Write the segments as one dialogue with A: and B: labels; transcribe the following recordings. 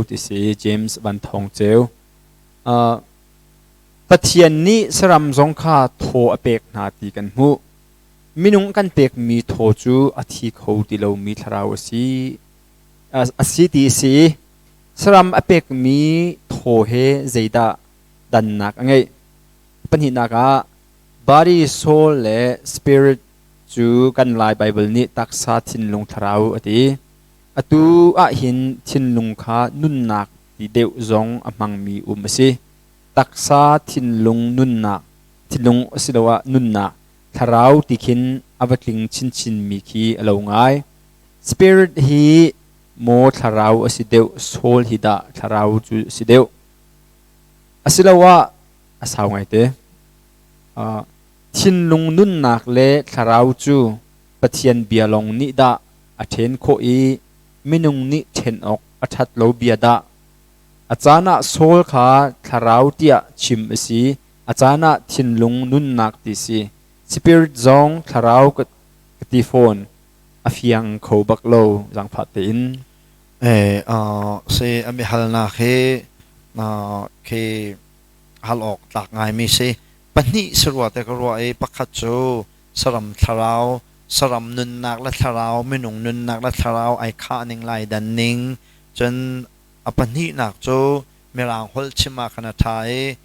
A: Ti si James Van Thawng Ceu. Pathian nih saram zong kha thaw a pek hna ti kan hmuh. Minung kan pekmi thaw cu a thi kho ti lomi thlarau a si. A si ti a si. Saram a pekmi thaw he zeidah dannak a ngeih? Pahnihnak ah body, soul le spirit cu kan Lai Baibal nih taksa, thinlung, thlarau a ti. Atu ahhin thinlung kha nunnak ti deuh zong a hmangmi um a si. Taksa, thinlung, nunnak, thinlung asiloah nunnak, thlarau ti khin a va tling chinchinmi khi a lo ngai. Spirit hi maw thlarau a si deuh, soul hi dah thlarau cu a si deuh. Asiloah a sau ngaite. Thinlung nunnak le thlarau cu Pathian bia lawng nih dah a ṭhen khawh i minung nih ṭhen awk a ṭhat lo bia dah? A caan ah Saul kha thlarau tiah chim a si, a caan ah thinlung nunnak ti si. Spirit zong thlarau ka ti fawn. A fiang kho bak lo, zaangfah tein.
B: Si a biahalnak hi khi hal awk tlak ngaimi si. Pahnih si rua te ka ruah i pakhat cu saram thlarau, saram nunnak le thlarau, minung nunnak le thlarau ai khah ning lai dan ning. Cun a pahnihnak cu Mirang holh chim ah khan a ṭha i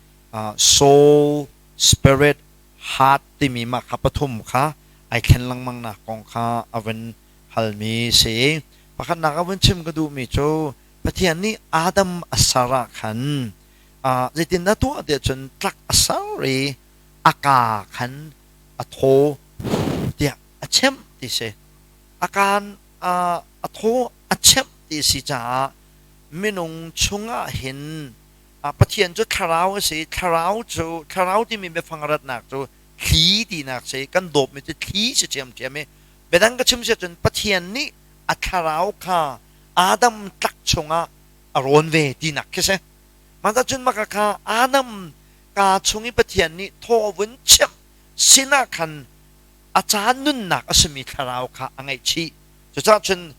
B: soul, spirit, heart timi mah kha pathum kha ai thlen lengmang nak kong kha a vun halmi si. Pakhatnak a vun chim ka duhmi cu Pathian nih Adam a ser ah khan zeitin a tuah tiah cun tlak a ser i a kaa khan a thaw tiah a chemh ti si. A kaan a thaw a chemh ti si caah minung chungah hin Pathian cu thlarau a si. Thlarau cu thlarau timi biafang ratnak cu thli tinak si. Kan dawpmi cu thli si ṭhiamṭhiam i biadang ka chim si ahcun Pathian nih a thlarau kha Adam tlak chungah a rawn ve tinak khi si. Mah cun maka kha Adam kaa chung i Pathian nih thaw vun chimh sinah khan a caan nunnak a simi thlarau kha a ngaihchih. Cucaah cun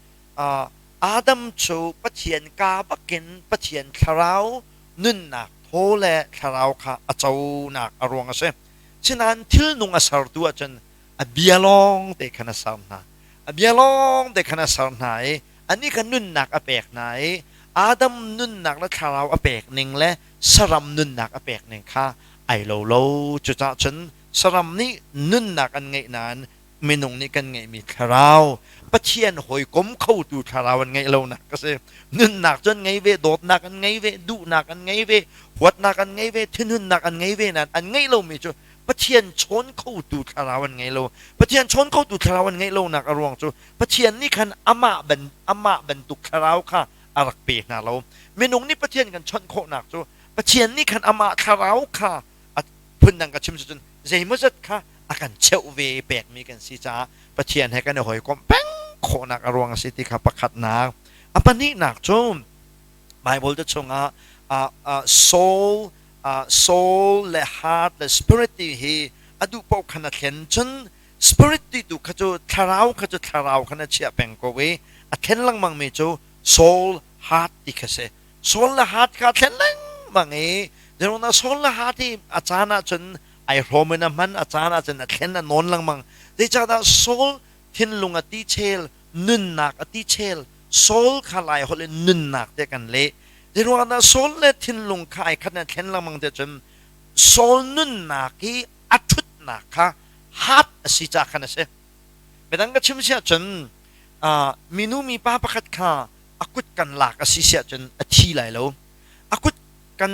B: Adam cu Pathian kaa bakin Pathian thlarau nunnak thaw le thlarau kha a conak a ruang a si. Sinain thilnung a sertu ahcun a bia lawng te khan a ser hna. A bia lawng te khan a ser hna i anih kha nunnak a pek hna i Adam nunnak le thlarau a pek ning le saram nunnak a pek ning kha ai lo lo. Cucaah cun saram nih nunnak an ngeih nain minung nih kan ngeihmi thlarau Pathian hawikom khotu thlarau an ngeih lonak a si. Nunnak cu an ngei ve, dawtnak an ngei ve, duhnak an ngei ve, huatnak an ngei ve, thinhunnak an ngei ve nain an ngeih lomi cu Pathian chawn khotu thlarau an ngei lo. Pathian chawn khotu thlarau an ngeih lonak a ruang cu Pathian nih khan amah ban amah bantuk thlarau kha a rak pe hna lo. Minung nih Pathian kan chawnh khawhnak cu Pathian nih khan amah thlarau kha a phundang ka chim cun zeimawzat kha a kan cheuh ve pekmi kan si caah Pathian he kan i hawikomh peng khawhnak a ruang a si ti kha pakhatnak. A pahnihnak cu Bible te chungah soul soul le heart le spirit ti hi a duh paoh khan a thlen cun spirit ti tu kha cu thlarau kha cu thlarau khan a chiah peng ko i a thlen lengmang mi cu soul heart ti kha si soul le heart kha thlen lengmang i na soul le heart hi a caan ah cun ai hrawm in a hman a caan ah cun a thlen a nawn lengmang zeicahdah soul thinlung a ti chel nunnak a ti chel soul kha lai holh in nunnak te kan leh zeiruangah soul le thinlung kha ai khat na thlen lengmang te cun soul nunnak hi a ṭhutnak kha heart a si ca khan a si midang ka chim siah cun minu mipa pakhat kha a kut kan lak a si siah cun a thi lai lo a kut kan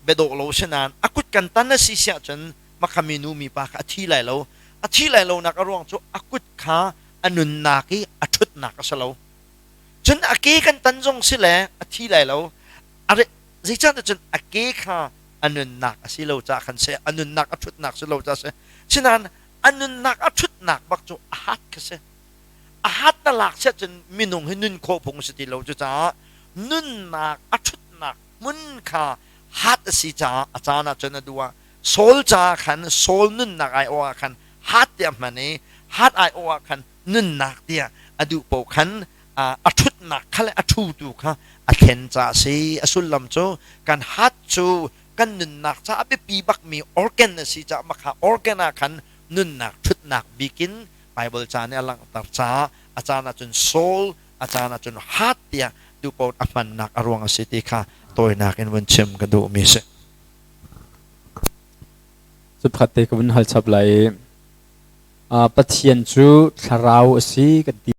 B: biadawh lo si nain a kut kan tan a si siah cun makha minu mipa kha a thi lai lo a thi lai lonak a ruang cu a kut kha a nunnak i a ṭhutnak a si lo cun a ke kan tan zong si le a thi lai lo zeicahtiah cun a ke kha a nunnak a si lo caah khan seh a nunnak a ṭhutnak si lo caah seh sinain a nunnak a ṭhutnak bak cu a hat kha si a hat na lak siah cun minung hi nun khawh phung si ti lo cucaah nunnak a ṭhutnak hmun kha hat a si caah a caan ah cun a duh ah Saul caah khan Saul nunnak aiawh ah khan hat tiah hman i hat aiawh ah khan nunnak tiah a duh paoh khan a ṭhutnak. ṭhutnak kha le a ṭhutu kha a thlen caah a si. A sullam cu kan heart cu kan nunnak caah a biapi bakmi organ a si caah mah kha organ ah khan nunnak ṭhutnak bik in Bible ca nih a langhter caah a caan ahcun soul, a caan ahcun heart tiah duhpaoh a hmannak a ruang a si ti kha tawinak in vun chim ka duhmi a si.
A: Cu pakhat te ka vun hal chap lai i Pathian cu thlarau a si kan ti.